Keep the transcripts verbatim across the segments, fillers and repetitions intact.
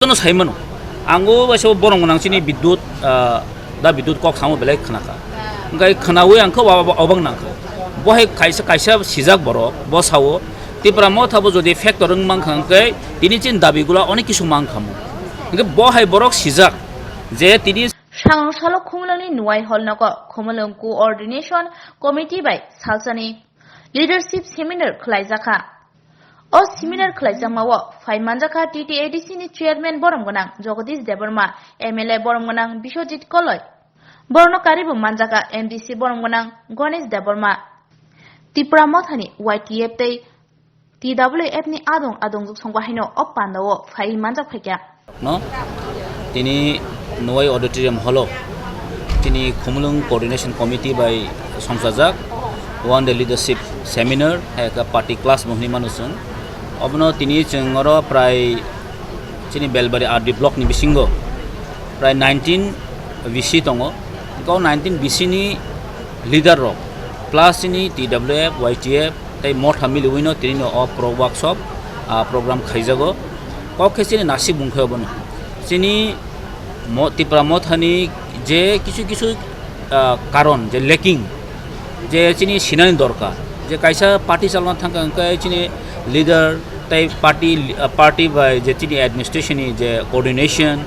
Jotono sai mano. Ang o waisa borok gwnang chini Bidyut, ah, da Bidyut kok samo belai khna kha. Hwnkhe khnaui ang khe wa-, wa-, obak nang kha. Bo hai kaisa, kaisa sijak borok, bo sao, Tipra Motha bo jodi factor wng mang kha hwnkhe tini chini dabi gula onek kisu mang kha mo. Hwnkhe bo hai borok sijak je tini Sangno salo Khumulwngni Nuai Hall nogo Khumulwng Coordination Committee bai salsani leadership seminar khwlaijakha. O seminar khwlaijakmao phai manjakha T T A D C ni chairman borom gwnang Jagadish Debbarma, M L A borom gwnang Biswajit Koloi. Borokno karibo manjakha M D C borom gwnang Ganesh Debbarma. Tipra Mothani Y T F tei T W F ni adong adongjwk songbo haino o pandao phai manjak phaikha. No, tini Nuai Auditorium Hall o tini Khumulwng Coordination Committee bai songchajak One Day Leadership Seminar, hai khe party class bo hinwi mano chwng. Obono tini chwng oro prai chini Belbari R D block ni bisingo prai nineteen B C tongo. Hwnkhe o nineteen B C ni leader rok plus chini T W F, Y T F, tei motha miliwino tinino o pro-, workshop, ah, program khaijago. Kok khe chini nasik bung khe obono. Chini mo-, Tipra Mothani je kisu kisu, ah, karon je lacking, je chini sinani dorkar, je kaisa party chalna thangkha hwnkhe chini leader tei party, ah, party bai je chini administration ni je coordination,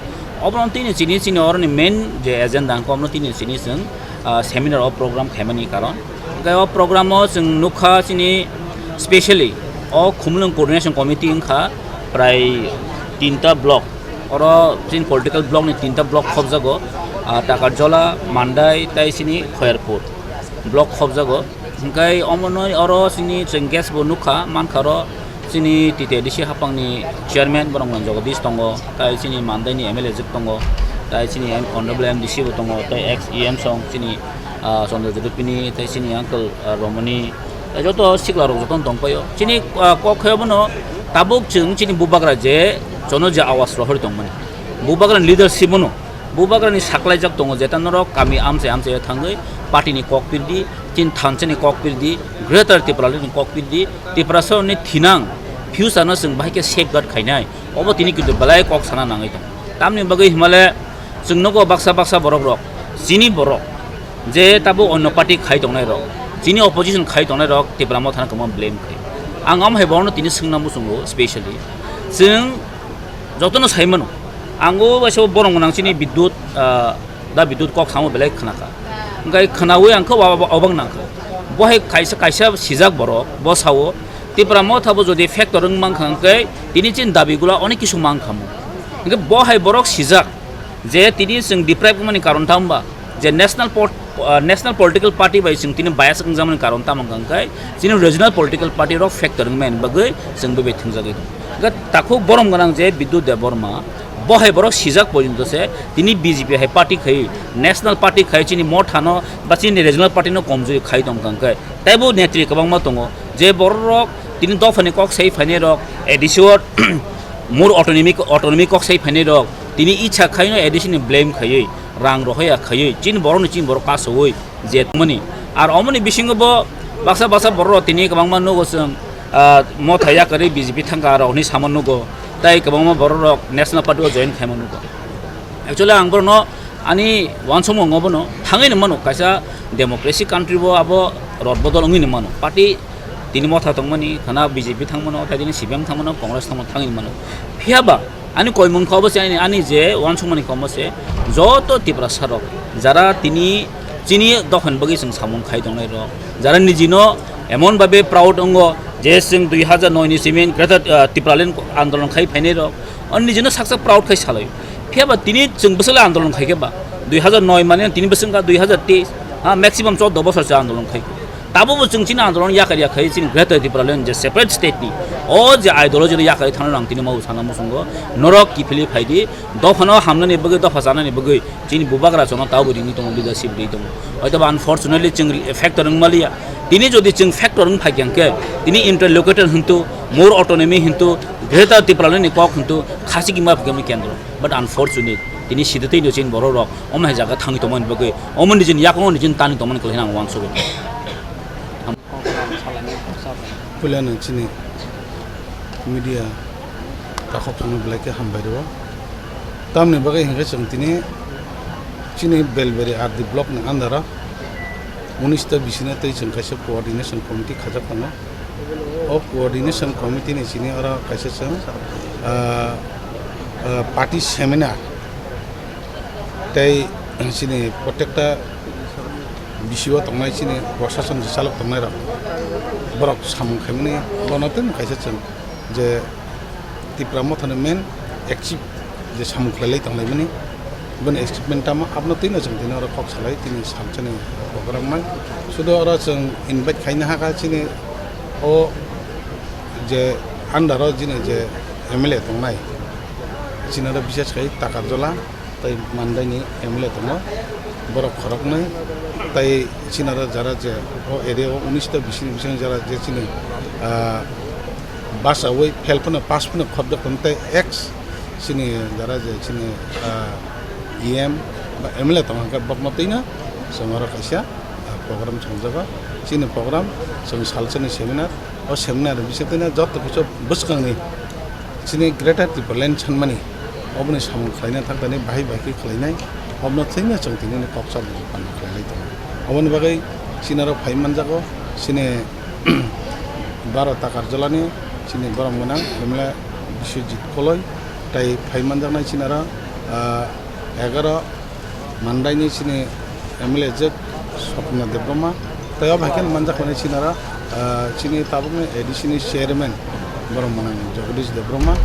obono tini chini, chini oroni main je agenda hwnkhe obono tini chini chwng, ah, seminar o program khaimani karon. Hwnkhe o program o chwng nukha chini specially o Khumulwng Coordination Committee wngkha prai tinta block. Oro chini political block ni tinta block khobjago, ah, Takarjola, Mandai tei chini Khoyarpur block khobjago. Hwnkhe omono oro chini chwng guest bo nukha, mankha oro chini T T A D C hapangni chairman borok nang Jagadish tongo, tei chini Mandai ni M L A jwk tongo, tei chini M-, honorable M D C bo tongo, tei ex E M song chini, ah, Chandra Jyoti Pini, tei chini uncle, ah, Romoni, tei joto sikla rok jotono tongpaio. Chini, ah, kok khe obono tabuk chwng chini bubagra je chono je awas rohorwi tongmani. Bubagra ni leadership bono, bubagra ni saklaijak tongo jeta norok kami amchai amchai thangwi party ni kok pirdi, chini thansa ni kok pirdi, Greater Tipraland ni kok pirdi, Tiprasa ni thinang future no chwng bahai khe safeguard khainai. Obo tini kintu belai kok sana nangwi tongo. Tamni bagwi himale chwng nogo baksa baksa borok rok, chini borok je tabuk onno party khai tongnai rok, chini opposition khai tongnai rok Tipra Mothano kwbangma blame khai. Ang omo hai borokno tini swngna muchungo specially. Chwng jotono sai mano. Ang o waisa borok gwnang chini Bidyut, ah, da Bidyut kok samo belai khna kha. Hwnkhe khnaui ang khe wa-, wa-, obak nang kha. Bo hai kaisa, kaisa sijak borok, bo sao, Tipra Motha bo jodi factor wng mang kha hwnkhe tini chini dabi gula onek kisu mang kha mo. Hwnkhe bo hai borok sijak je tini chwng deprive wngmani karon tamo ba je national po-, ah, national political party bai chwng tini bias wngjakmani karon tamo hwnkha hwnkhe chini regional political party rok factor wngmani bagwi chwng bai bai thwngjagwi tongo. Hwnkhe takhuk borom gwnang je Bidyut Debbarma, bo hai borok sijak porjonto se tini B J P hai party khai, national party khai chini mothano ba chini regional party no komjori khai tong kha hwnkhe. Teibo netri kwbangma tongo, je borok rok tini dophani kok sai phainai rok, A D C o more autonomy, autonomy kok sai phainai rok, tini icha khaino A D C ni blame khaiwi, rang rohoya khaiwi, chini borok ni chini borok kasawi je tongmani. Ar omoni bisingo bo baksa baksa borok rok tini kwbangma nugo chwng, ah, motha yakarwi B J P thangkha rok hinwi sama nugo, tei kwbangma borok rok National Party o join khaima nugo. Actually ang borokno ani uansukmung obono thangwi ni mano, kaisa democracy country bo abo rot bodol wngwi ni mano. Party tini motha tongmani, khana B J P thangmano, tei tini C P M thangmano, Congress thangmano, thangwi ni mano. Phiya ba ani koimung kha obo se ani, ani je uansukmani kha omo se joto Tiprasa rok jara tini chini dophani bagwi chwng samung khai tongnai rok, jara nijino emon babe proud wngo je chwng dui hajar noi ni simi Greater, ah, Tipraland andolon khai phainai rok, o nijino saksa proud khai salai. Phiya ba tini chwng bwswk le andolon khai khe ba, dui hajar noi mane tini bwswk wngkha dui hajar teis, ha, maximum chordo bosor se andolon khai. Tabo bo chwng chini andolon yakar yakhai chini Greater Tipraland je separate state ni o je ideology no yakarwi thangna nang tini mau sana muchungo norok kiphilwi phaidi dophano hamnani bagwi dopha chanani bagwi. Chini bubagra chono tabo ringwi tongo, leadership ri tongo. Hoito ba unfortunately chwng factor wng maliya. Tini jodi chwng factor wng phai khe, tini interlocutor hintu, more autonomy hintu, Greater Tipraland ni kok hintu khasi kima phikemni kendro. But unfortunate, tini sida tei no chini borok rok omo hai jaga thangwi tongmani bagwi, omo nijini yakungo nijini tani tongmani kwlai hwnwi ang uansukgo. Puila nang chini media takhok phano belai khe hambai rwo. Tamni bagwi hinkhe chwng tini chini Belbari R D block ni under o unis ta bisino tei chwng kaisa coordination committee khajak tongo. O coordination committee ni chini oro kaisa chwng, ah, ah, party seminar tei chini protekta bisio tongnai chini prosason je chalok tongnai rok borok samung khaimani bono tei kaisa chwng je Tipra Motha ni main achieve je samung khlailai tonglaimani, bini achievement tamo, abno twino chwng tini oro kok salai tini salsani program mai. Sudo oro chwng invite khaina hakha chini o je under o chini je M L A tongnai, chini oro bises khai Takarjola, tei Mandaini M L A tongo, borok khoroknwi, tei chini oro jara je o area o unis ta bisini bisingo jara je chini, ah, basawi fail phano pass phano khorjak tongo, tei ex chini jara je chini, ah, E M ba M L A tongo hwnkhe bokno twino chwng oro kaisa, ah, program chongjago. Chini program chwng salsani seminar, o seminar bisingtwi joto kisa bwskangni chini Greater Tipraland sanmani, oboni samung khlaina thangtani bahai bahai khe khlainai, obno thwino chwng tini kok sal pan khlailai tongo. Oboni bagwi chini oro phai manjago chini baro Takarjolani chini borok mwnang M L A Biswajit Koloi, tei phai manjaknai chini oro, ah, egaroh Mandaini chini M L A jwk Swapna Debbarma, tei o hai khe manjak mani chini oro, ah, chini tabukni A D C ni chairman borok mwnang Jagadish Debbarma,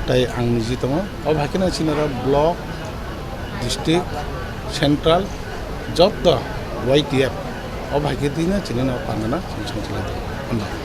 tei ang niji tongo. O hai kheno chini oro block, district, central, joto Y T F, o hai khe twi no chini no pandana chini songchilai tongo.